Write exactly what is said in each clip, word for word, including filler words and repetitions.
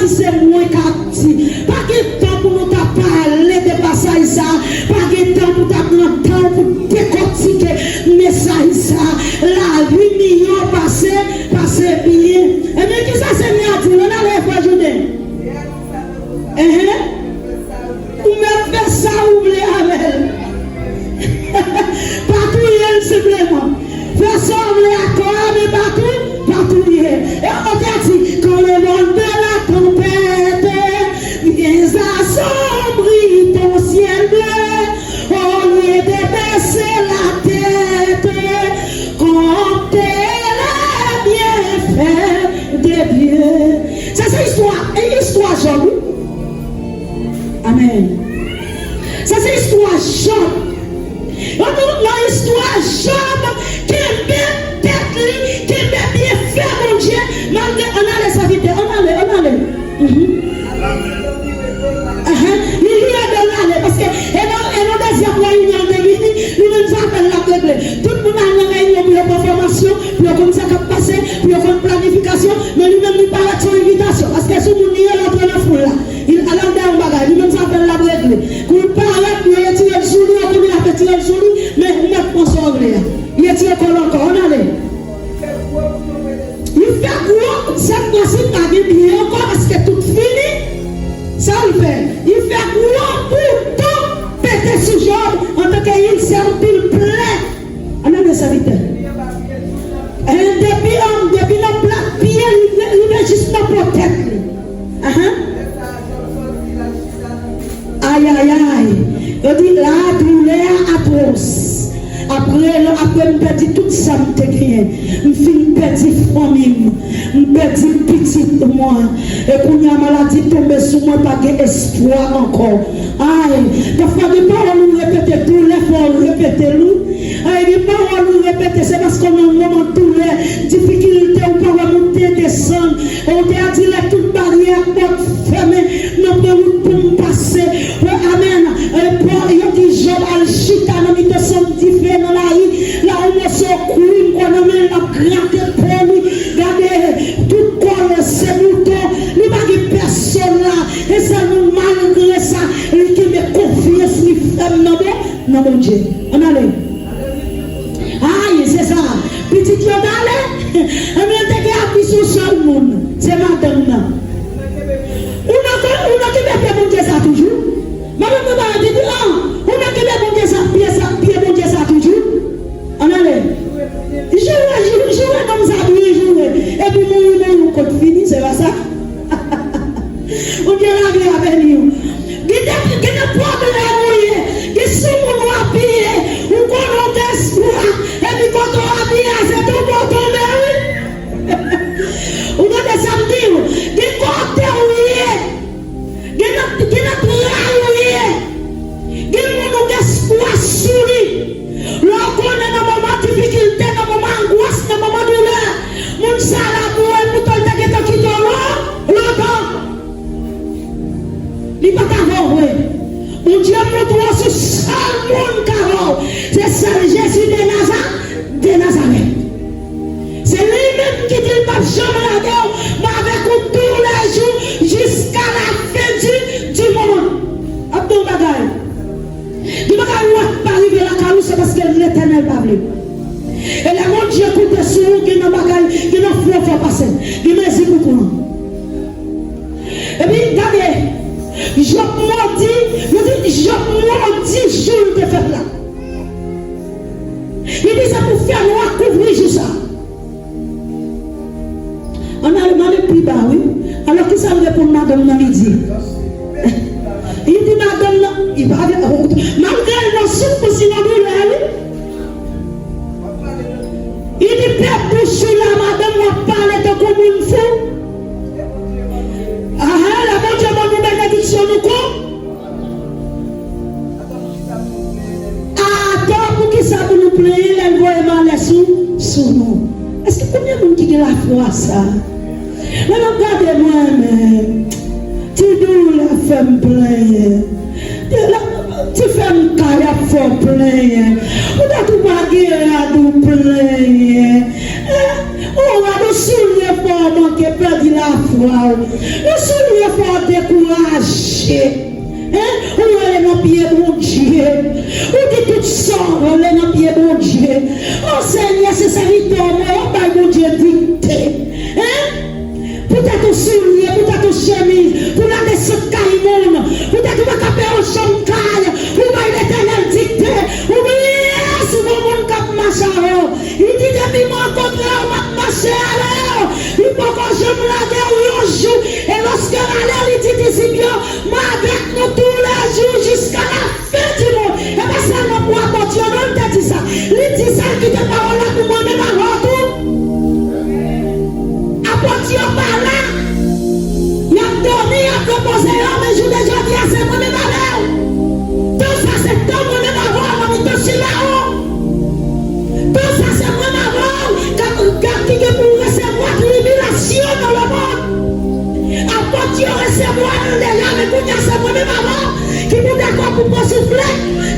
Se mwen k ap di. Pa gen tan pou nou ta pale de pasaj sa a. Pa gen tan pou ta pran tan pou dekòtike mesaj sa a. Lavi miyò pase, pase byen. Ebyen, kisa Senyè a di? Ann ale, frè Jouden. Enhen. Ou mèt fè sa ou vle avè l. Pa touye l senpleman. Fè sa w vle ak kò a, men pa tou, pa touye. E ou te di, quand le vent de la tempête vient assombrir ton ciel bleu, au lieu de baisser la tête, conte les bienfaits de Dieu. Sa se istwa, e istwa Jòb, wi. Amèn. Sa se istwa Jòb. Yo di w nan istwa Jòb, kenbe tèt li, kenbe byenfè Bondye, malgre, ann ale, sèvitè, ann ale, ann ale. Mhm. Ahan. Li vire do l ale, paske e nan, e nan dezyèm reyinyon l te vini, li menm zafè l l ap regle. Tout moun al nan reyinyon pou yo pran fòmasyon, pou yo konn sa k ap pase, pou yo konn planifikasyon, men li menm li parèt se yon envitasyon, paske sou moun li ye, l antre nan foul la. Li al al dèyè yon bagay, li menm zafè l l ap regle. Kou l parèt, yo retire l sou li, yo konnen y ap retire l sou li, men ou mèt pran sa w vle a. Li retire kò l ankò, ann ale. Li fè gwo, sèt mwa si pa gen byen ankò, paske tout fini. Sa l fè? Li fè gwo bouton pete sou Jòb antanke ilsè anpil plè. Ann ale, sèvitè. E depi, an, depi nan plat pye li, li rive jis nan po tèt li. Ahan. Ayayay. Yo di la doulè a atwòs. Apre, apre m pèdi tout sa m te genyen. M fin pèdi fanmi m. M pèdi pitit mwen. E kounye a maladi tonbe sou mwen, pa gen espwa ankò. Ay, pafwa gen pawòl ou repete, doulè fè w repete l, wi. Ay, gen pawòl ou repete, se paske w nan yon moman doulè, difikilte, ou pa wè moute desann. Ou te a di lè tout baryè ak pòt fèmen, nan pran wout pou m pase. Wi, amèn. E, pò, yo di Jòb al chita nan mitan sann dife nan lari, la yon moso kwi ankò nan men l, l ap grate po li. Gade, tout kò l se bouton, li pa gen pèsonn la. E sèlman malgre sa, li kenbe konfyans li fèm nan Bon, nan Bondye. Ann ale. Ay, se sa. Pitit yo t ale. Ebyen, l te gen api sou sèl moun. Se madanm nan. Ou nan, ou nan kenbe pye Bondye sa toujou? Madanm nan pa di, di, an, ou nan kenbe Bondye sa, pye sa, pye Bondye sa toujou? Ann ale. Joure, joure, joure nonm sa byen joure. Epi mouri, mouri, ou kot fini, se pa sa? Ou gen lavi a beni w. Gen de, gen de pwoblèm ou ye. Gen sou moun w apiye. Ou konnen w gen espwa. Epi kote w apiye a, se tonbe w tonbe, wi. Ou tande sa m di w? Gen kote w ye. Gen nan, gen nan travay ou ye. Gen moun ou gen espwa sou li. Lè w konnen nan moman difikilte, nan moman angwas, nan moman doulè, moun sa la mouri, poutan l te gentan kite w lon-, lontan. Li pa t avè w vre. Bondye montre w se sèl moun k avè w. Se sèl Jezi de Naza-, de Nazarèt. Se li menm ki di l p ap janm lage w, m avèk ou toulèjou, jiska la fen di, di monn. Ap di yon bagay. Gen bagay ou wè k pa rive lakay ou, se paske Letènèl pa vle. E lè Bondye koute sou ou, gen nan bagay, gen nan fwa w fè pase, gen mezi pou pran. Epi, gade, Jòb modi, yo di Jòb modi jou l te fèt la. Li di se pou fènwa kouvri jou sa. Ann al mande pi ba, wi. Alò, kisa l reponn madanm nan, li di? Li di madanm nan, li pa gen, malgre l nan soufrans, li nan doulè, wi. Li di, pèp bouch ou la, madanm, w ap pale tankou moun fou. Ahan, lè Bondye ban nou benediksyon, nou kon. Atò, poukisa pou nou plenyen lè l voye malè sou, sou nou? Èske konbyen moun ki gen lafwa sa? Lè m ap gade mwen menm, ti doulè fè m plenyen. Ti la, ti fè m kay ap fè w plenyen. Poutèt ou pa gen rad ou plenyen. Eh, ou rad ou soulye fè w manke Pèdi lafwa w. Yon soulye fè w dekouraje. Hein? Ou rele nan pye Bondye. Ou di tout sa w vle nan pye Bondye. O Senyè, se sèvitè w mwen, w ap bay Bondye dikte. Hein? Poutèt yon soulye, poutèt yon chemiz, pou l al desann kay moun, poutèt ou pa ka peye yon chanm kay, ou bay Letènèl dikte, ou bliye si gon moun k ap mache avè w. Li di, depi m rankontre w, m ap mache avè w. Li poko janm lage w yon jou. E lòske l ale, li di disip yo, m avèk nou toulejou jiska lafen di mond. E pa sèlman pou apot yo, non, li te di sa. Li di sa, li kite pawòl la pou mwen menm avè w tou. Apot yo pa la. Y ap dòmi, y ap repoze yo, men jounen jodi a, se mwen menm avè w. Tan sa, se tan mwen menm avè w, nan mitan Silawo. Tan sa, se mwen menm avè w k ap, k ap, ki gen pou resevwa tribilasyon nan lemonn. Apot yo resevwa l deja, men kounye a, se mwen menm avè w ki pou dakò pou po soufle,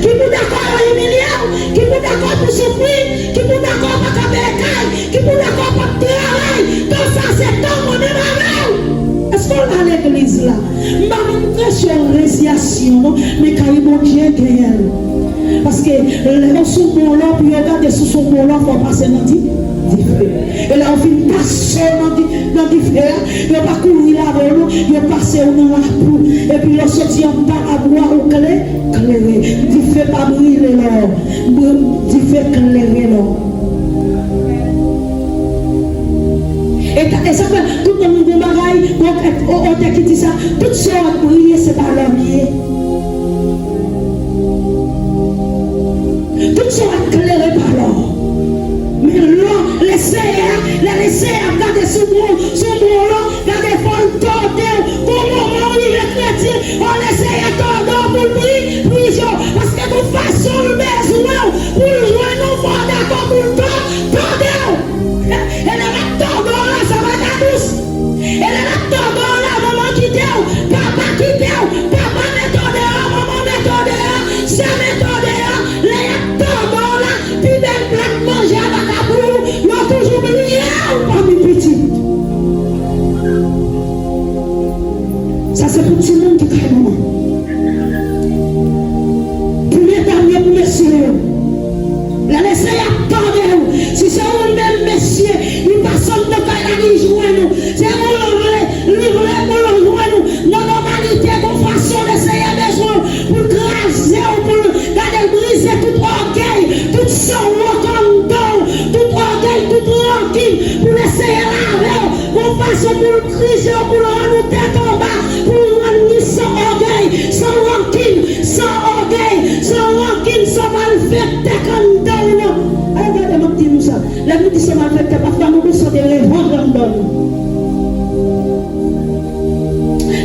ki pou dakò yo imilye w, ki pou dakò pou soufri, ki pou dakò pa ka peye kay, ki pou dakò pa travay. Tan sa, se tan mwen menm avè w. Èske w la legliz la? M pa vin preche rezyasyon, non, men kay Bondye genyen l. Paske lè yo sou bon lò, pou yo gade si w sou bon lò, fò w pase nan di, dife. E lè yo fin pase w nan di, nan dife a, yo pa kouri lave w, non, yo pase w nan lapou. Epi yo soti anba labwa, ou kle, klere. Dife pa brile lò, bri-, dife klere lò. E ta-, e sa fè, tout moun gon bagay, gon kèk o-, otè ki di sa, tout sa w ap priye, se pa lò l ye. Tout sa w ap klere pa lò. Men lò, Lesenyè, lè Lesenyè ap gade sou moun, sou moun lò, gade fò l tòde w. Gon moman w rive kretyen, o Lesenyè tòde w pou l pri-, priye w. Paske gon fason l bezwen w, pou l jwenn ou, fò w dakò pou l tò-, tòde w. E lè l ap tòde w la, sa pa ka dous. E lè l ap tòde w la, manman kite w, papa kite w, papa mete w deyò, manman mete w deyò, sè mete w deyò. Lè y ap tòde w la, pi bèl plat manje a pa ka pou ou, yo toujou bliye w pami pitit. Sa se pou timoun ki kay manman. Pou medam yo, pou mesye yo. Lè Lesenyè ap tòde w, si se ou menm mesye, li pa sot nan kay la, li jwenn ou. Se ou l vle, li vle pou l jwenn ou. Nan nòmalite, gon fason Lesenyè bezwen w pou l kraze w, pou l gade l brize tout ògèy, tout sa w wòk anndan w, tout ògèy, tout rankin, pou Lesenyè lave w. Gon fason pou l krize w, pou l rann ou tèt anba, pou l rann ni san ògèy, san rankin, san ògèy, san rankin, san malfektè k anndan w nan. Ay, gade, m ap di nou sa. Lè nou di san malfektè, pafwa nou bezwen de revanj anndan nou.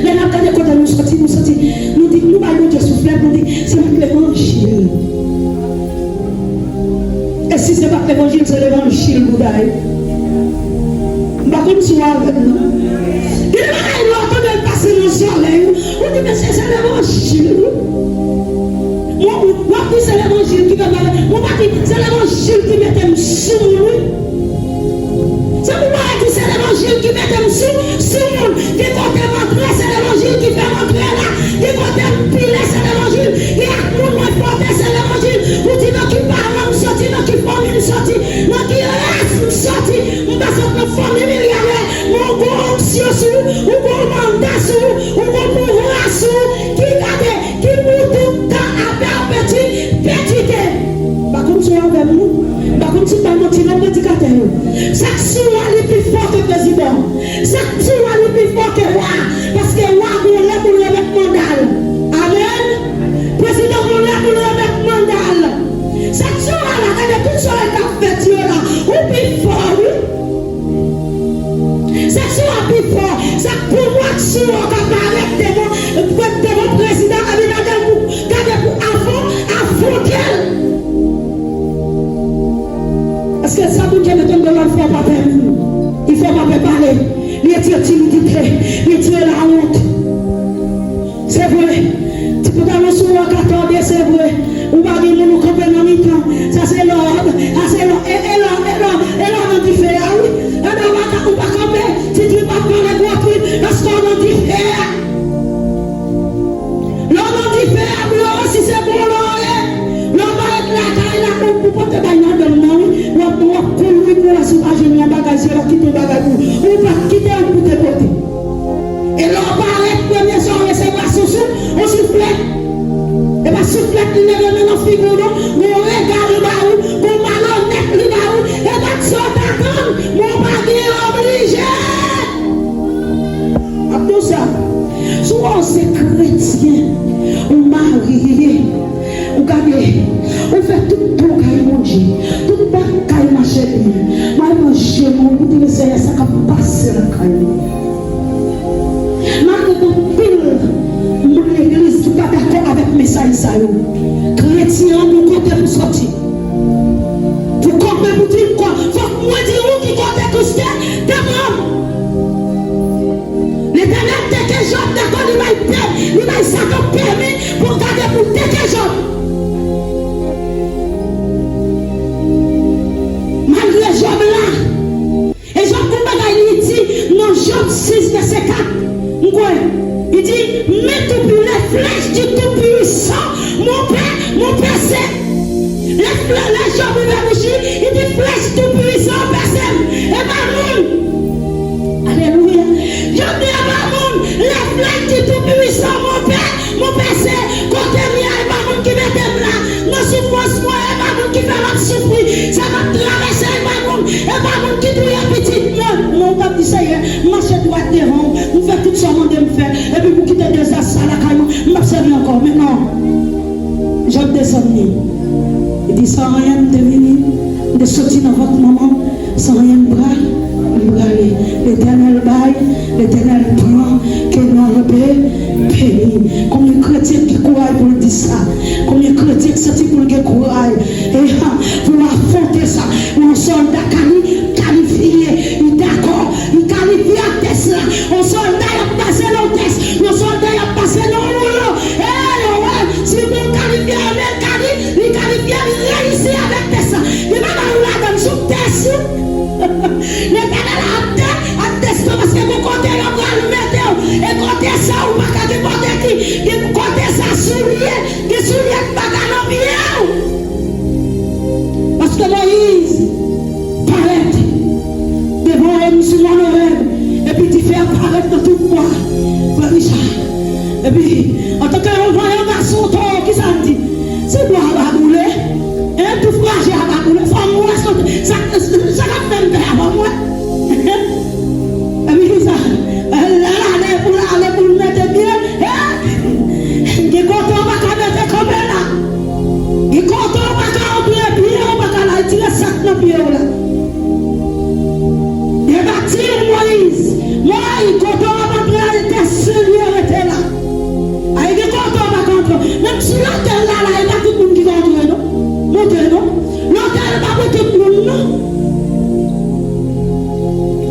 Lè n ap gade kote nou soti, nou soti, nou di, nou bay Bondye souflèt, nou di, se pa levanjil. E si se pa levanjil, se levanjil bouda yo. M pa konn si w avè m, non. Gen de bagay lè w tande l pase nan zòrèy ou, ou di, "Mesye, se levanjil, wi." Mwen, w ap di, "Se levanjil ki fè m avè." Mwen pa di, "Se levanjil ki mete m sou moun, wi." Se pou mwen di, "Se levanjil ki mete m sou, sou moun." Gen kote m antre, se levanjil ki fè m antre la. Gen kote m pile, se levanjil. Gen ak moun mwen fwòte, se levanjil. Ou di nan ki paran m soti, nan ki fanmi m soti, nan ki ras m soti. M pa sot nan fanmi milyadè, men ou gon onksyon sou ou, ou gon manda sou ou, ou gon pouvwa sou ou, ki gade, ki pou tout tan a pèpeti-, pètite. M pa konn si w avè m, non. M pa konn si m bay manti, non, predikatè yo. Sa k sou wa li pi fò ke prezidan. Sa k sou wa li pi fò ke wa. Paske wa gon lè pou l remèt manda l. Amèn. Prezidan gon lè pou l remèt manda l. Sa k sou wa la, gade tout sa k ap fèt yo la. Ou pi fò, wi. Sa k sou wa pi fò. Sa k pou mwen k sou wa ka parèt devan, devan prezidan Abinader pou gade pou afon-, afwonte l. Paske sa Bondye mete anndan lòt fò pa pè, li fò pa pè pale, li retire timidite, li retire lawont. Se vre, ti pantalon sou ou a ka tòde, se vre. Ou pa gen moun ou kanpe nan mitan. Sa se lòd, sa se lòd, e, e lòd, e lòd, e lòd nan dife a, wi. Andan ou pa ka, ou pa kanpe, ti trip ap Ou p ap kite yon kout pote. E lè w parèt, premye sa w resevwa se yon sou, yon souflèt. E pa souflèt li leve men nan figi w non. Gon rega li ba ou, gon malonèt li ba ou. E pa sa w t atann, men w pa gen oblije. M ap di w sa, si w wè w se kretyen, ou marye, ou gade, ou fè tout tan w kay Bondye, tout bagay mache byen. Mwen nan je mwen, ou di Seyè sa k ap pase lakay mwen. Malgre gen anpil moun legliz ki pa dakò avèk mesaj sa yo, kretyen an gon kote pou soti. Pou kanpe pou di m kwa, fòk mwen di ou ki kote Kris te, te pran m. Letènèl teke Jòb dakò, li bay pè, li bay Satan pèmi pou gade pou teke Jòb. Malgre Jòb la, e Jòb gon bagay li di nan Jòb sis vèsè kat, m kwè, li di, mais depuis les flèches du Tout-Puissant m'ont per-, m'ont percé. Lè, lè, lè Jòb ouvè bouch li, li di, flèch Tou Pwisan an pèse m. E pa moun. Alelouya. Jòb di, e pa moun. Lè flèch di Tou Pwisan, mon pè, mon pèse, kote m ye a, e pa moun ki mete m la. Nan soufrans mwen, e pa moun ki fè m ap soufri. Sa m ap travèse, e pa moun. E pa moun ki touye pitit mwen. Non, w t ap di, Seyè, m mache dwat devan w. M fè tout sa w mande m fè. Epi pou kite dezas sa lakay mwen, m p ap sèvi ankò. Men non. Jòb desann li. Li di, san anyen m te vini, m te soti nan vant manman m, san anyen m pra-, m prale. Letènèl bay, Letènèl pran, ke non l be-, beni. Konbyen kretyen ki kouraj pou l di sa? Konbyen kretyen ki santi pou l gen kouraj, e, ha, pou l afwonte sa? Yon sòlda kali-, kalifye, li dakò, li kalifye ak tès la. Yon sòlda y ap pase nan tès, yon sòlda y ap pase nan woulo. E, yo wè, si moun kalifye, men kali-, li kalifye, li reyisi avèk tès la. Li pa ba ou ladann sou tès ou. Letènèl ap te-, ap teste w paske gon kote yo pral mete w. E kote sa ou pa ka gen kote ki, gen kote sa soulye, gen soulye k pa ka nan pye w. Paske Moyiz parèt devan Orenn sou mòn Orèb, epi dife a parèt nan tout bwa. Frè Richard, epi, antanke yon vanyan gason, to, kisa m di? Si bwa a pa boule, en, tou fraje a pa boule, fò m wè sa, sa, sa k ap fè m pè a, fò m wè. Epi kisa? Lè l ale pou l ale pou l mete pye l, en, gen kote w pa ka mete kanpe la. Gen kote w pa ka antre pye, w pa ka la retire sa k nan pye w la. Deba di Moyiz, Moyiz, kote w ap antre a, te sirye rete la. Ay, gen kote w pa ka antre. Menm sou lotèl la, la, e pa tout moun ki ka antre, non. Monte, non. Lotèl pa pou tout moun, non.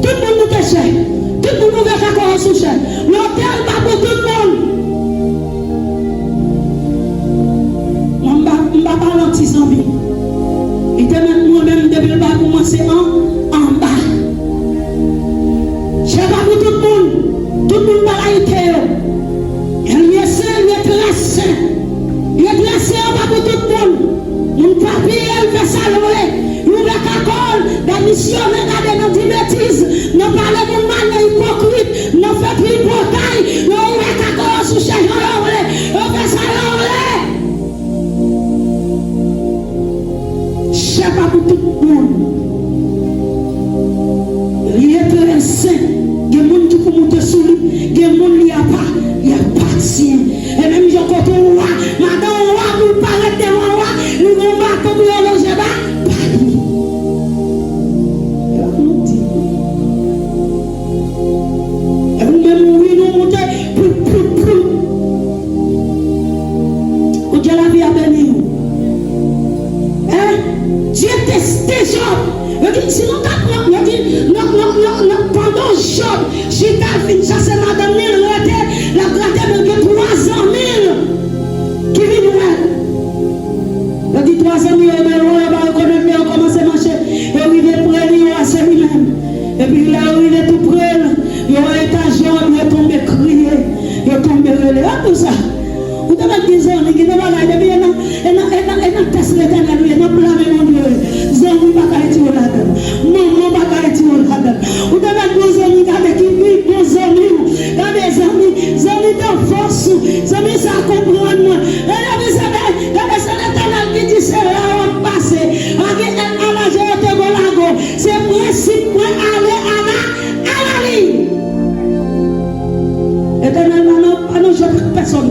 Tout moun moute chè. Tout moun ouvè kako yo sou chè. Lotèl pa pou tout moun. Mwen, m pa, m pa pale an ti zanmi. Li te mèt mwen menm, depi l pa pou mwen, se an, anba. Chè pa pou tout moun. Tout moun pa layite yo. Lye sen, lye trè sen. Lye trè sen an pa pou tout moun. Moun pa piye l, fè sa l vle. Li ouvè kako l, gade misyonè, gade nan di betiz, nan pale moun mal, nan ipokrit, nan fè tripotay, yo ouvè kako yo sou chè jan yo vle, yo fè sa yo vle. Chè pa pou tout moun. Li enterese. Gen moun ki pou moute sou li. Gen moun li apa, li apatyen. E menm jan kote yon wa, madan yon wa, pou l parèt devan wa, li gen yon baton pou yo lonje ba, ba li. E ou menm, wi, nou moute, ploup, ploup, ploup. Kounye a lavi a beni w. Hein? Dye teste Jòb. Yo di, si nou ta pran, yo di, nan, nan, nan, nan, pandan Jòb chita l fin chase madanm li, l rete, l ap grate, men gen twa zanmi l ki vin wè l. Yo di twa zanmi yo, men yo pa rekonèt li, yo kòmanse mache. Yo rive pre li, yo wè se li menm. Epi lè yo rive tou pre l, yo wè eta Jòb, yo tonbe kriye, yo tonbe rele. A pou sa. Ou ta mèt gen zanmi, gen de bagay, depi e nan, e nan, e nan, e nan tès Letènèl ou ye, nan plan men Bondye ou ye. Zanmi pa ka retire w ladan l. Manman pa ka retire w ladan l. Ou te mèt bon zanmi, gade ki pi bon zanmi w. Gade zanmi, zanmi te fòs ou. Zanmi sa konprann mwen. Gade, gade, se Letènèl ki di se la w ap pase. Agi èl alaje yo te go lago. Se prensip mwen ale ala, ala li. Letènèl pa nan, pa nan jwèt ak pèsonn.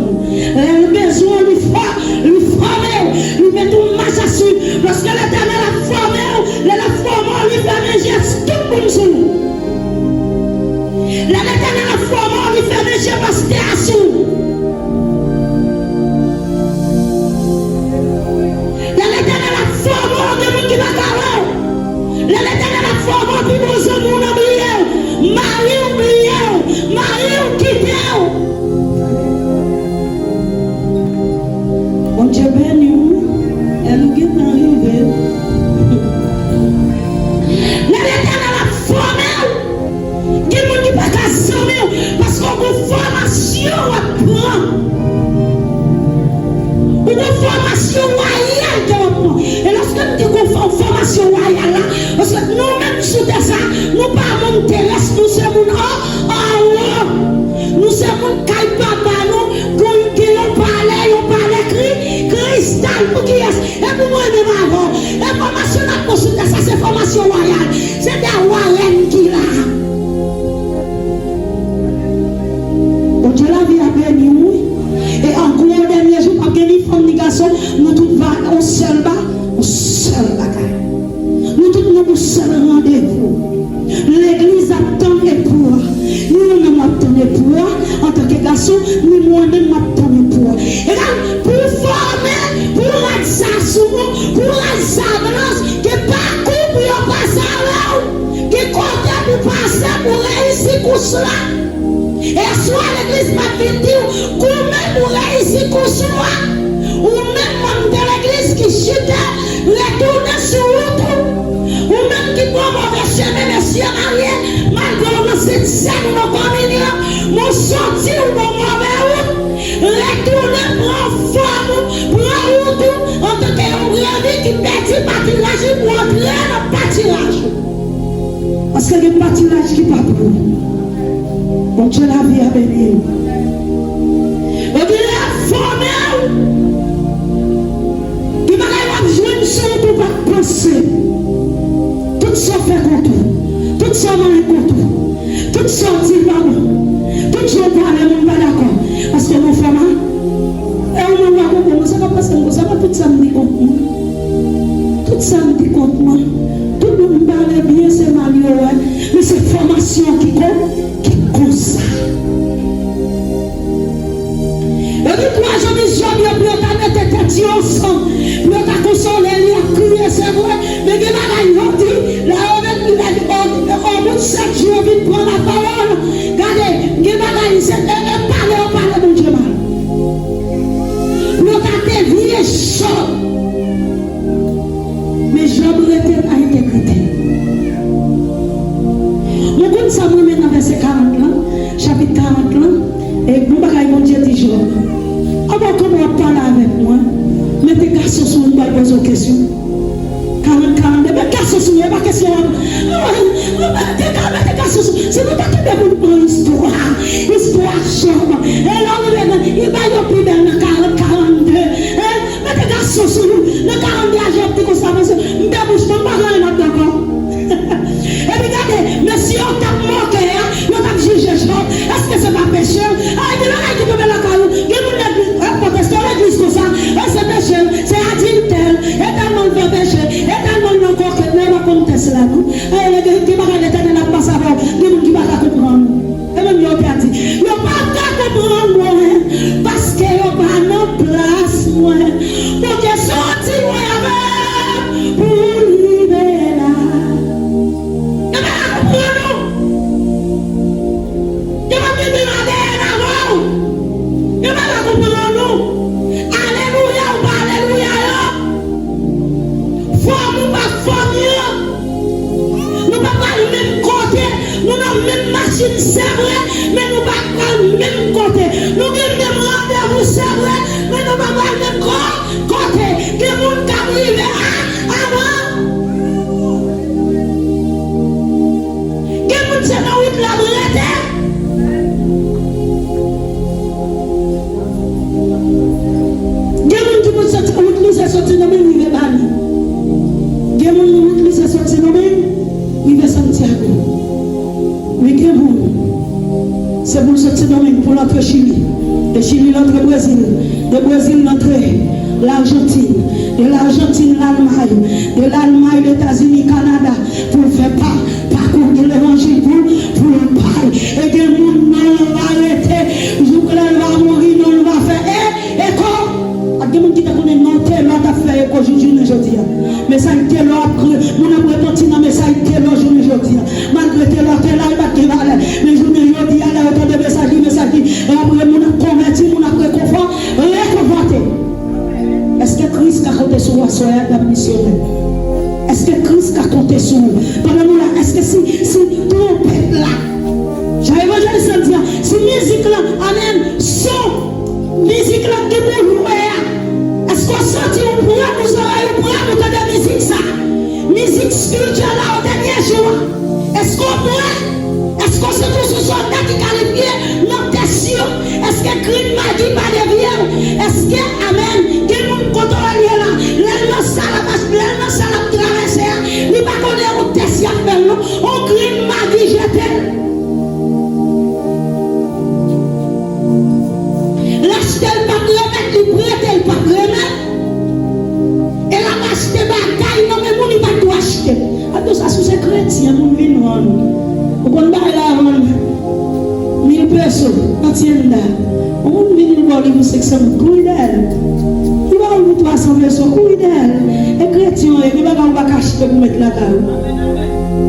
Lè l bezwen w, li fò, li fòme w, li mete w mache sou. Lòske Letènèl ap fòme w, lè l ap fòme w, li fèmen je tout moun sou ou. Lè Letènèl ap fòme w, li fèmen je pastè a sou ou. Lè Letènèl ap fòme w, gen moun ki pa ka wè w. Lè Letènèl ap fòme w, pi bon zanmi w nan bliye w. Mari w bliye w. Mari w kite w. Bondye beni w, wi. Èl ou gentan rive. Lè Letènèl ap fòme w, gen moun ki pa ka zanmi w, paske w gon fòmasyon w ap pran. Ou gon fòmasyon wayal ke w ap pran. E lòske nou te gon fò-, fòmasyon wayal la, paske nou menm sou tè sa, nou pa moun terès, nou se moun an, anwo. Nou se moun kay papa nou, pou gen yon palè, yon palè kri-, kristal pou kiyès? E pou mwen menm avè w. E fòmasyon n ap pran sou tè sa, se fòmasyon wayal. Se de wa rèn ki la. Bondye lavi a beni w, wi. E an gwo, dènye jou, p ap gen ni fanm ni gason, nou tout va yon sèl ba, yon sèl bagay. Nou tout nan yon sèl randevou. Legliz ap tann epou a. Ni ou menm w ap tann epou a, antanke gason, ni mwen menm m ap tann epou a. Egal, pou w fòme, pou rad sa sou ou, pou rad sa blanch, gen pakou pou yo pase avè w, gen kote pou pase pou reyisi kous la. E aswè a legliz m ap vin di w, goumen pou reyisi kous ou a. Ou menm manm de legliz ki chita, retounen sou wout ou. Ou menm ki pran move chemen, mesye marye, malgre w nan sent sèn ou nan kominyon, men w soti w nan move wout, retounen pran fòm ou, pran wout ou, antanke yon brebis ki pèdi patiraj li pou antre nan patiraj ou. Paske gen patiraj ki pa pou ou. Bondye lavi a beni w. Yo gen lè ap fòme w. Gen bagay w ap jwenn sou wout ou pa t panse. Tout sa w fè kont ou. Tout sa w manyen kont ou. Tout sa w di pa bon. Tout jan w pale moun pa dakò. Paske w nan fòma. E ou menm w pa konprann, se pa paske m konsa, pa tout sa m di kont mwen. Tout sa m di kont mwen. Tout moun m pale byen, se mal yo wè. Men se fòmasyon ki kon, ki konsa. Yo di twa zanmi Jòb yo pou yo ta mete tèt yo ansanm, pou yo ta konsole li, y ap kriye, se vre. Men gen bagay yo di, lè yo vin, lè, o, o bout sèt jou, yo vin pran lapawòl. Gade, gen bagay, se, e, e pale yo pale Bondye mal. Pou yo ta devye Jòb. Men Jòb rete nan entegrite. Nou konn sa m renmen nan vèsè karant lan, chapit karant lan, e gon bagay Bondye di Jòb. Anben kòman w ap pale avèk mwen? Mete gason sou ou, m pral poze w kesyon. Karant, karant de, mete gason sou ou, e pa kesyon an. Mete gason sou ou. Si nou ta kenbe pou nou pran istwa, istwa Jòb. E lè w rive nan, li ba yo pi bèl nan karant, karant de. Mete gason sou nou. Nan karant de a, Jòb di konsa, mesye, m te bouch mwen, m pa gen anyen m ap dakò. Epi gade, mesye yo t ap moke a, yo t ap jije Jòb. Èske se pa peche l? Ay, gen bagay ki tonbe lakay ou. Gen moun legliz, e, pwoteste legliz konsa. E se peche l, se adiltè l, e tèlman l fè peche, e tèlman l nan kokèt, men yo pa konn tès la, non. E, gen, gen bagay Letènèl ap pase avè w, gen moun ki pa ka konprann ou. E menm yo te di, yo pa ka konprann mwen, paske yo pa nan plas mwen. Bondye soti lwen avè m pou li veye la. Yo pa ka konprann ou. Yo pa vin vin avè l avè w. Yo pa ka konprann ou. Alelouya ou pa alelouya yo. Fòm ou pa fòm yo. Nou pa pral menm kote. Nou nan menm machin, se vre, men nou pa pral menm kote. Nou gen menm randevou, se vre, men nou pa pral menm ko-, kote. Gen moun k ap rive a-, avan. Gen Gen moun, se pou l sot Sendomeng pou l antre Chili. De Chili, l antre Brezil. De Brezil, l antre Lajantin. De Lajantin, Lalmay. De Lalmay, Letazini, Kanada. Pou l fè pa, pakou de levanjil pou, pou l bay. E gen moun, non, l va rete. Jouk lè l va mouri, non, l va fè e, eko. Ak gen moun ki te konnen non Telò t ap fè eko jouk jounen jodi a. Mesaj Telò ap re-, moun ap repanti nan mesaj Telò jounen jodi a. Malgre Telò te la, li pa t gen valè. Men jounen jodi a, lè yo tande mesaj li, mesaj li, apre moun ap konvèti, moun ap rekonfò-, rekonfòte. Èske Kris ka konte sou ou aswè a, dam misyonè? Èske Kris ka konte sou ou? Pandan nou la, èske si, si twonpèt la, jan evanjelis la di a, si mizik lan, amèn, son mizik lan ki pou jwe a, èske w santi w prè pou zòrèy ou prè pou tande mizik sa? Mizik espirityèl la o dènye jou a. Èske w prè? Èske w se toujou sòlda ki kalifye nan tès yo? Èske grenn magi pa devye w? Èske, amèn, gen moun kote w ye la? Lè l nan sal ap achte, lè l nan sal ap travèse a, li pa konnen yon tès y ap fè l non. On grenn magi jete l. L achte l p ap remèt, li prete l p ap remèt. E l ap achte bagay nan men moun li pa t dwe achte. Apre sa, si w se kretyen, moun vin vann ou. Ou konn bay la vann mil peso nan tyenda. Yon moun vin li ba w li pou senk san goud, kouri dèyè l. Li ba w li pou twa san peso, kouri dèyè l. E kretyen w ye, gen bagay ou pa ka achte pou met lakay ou.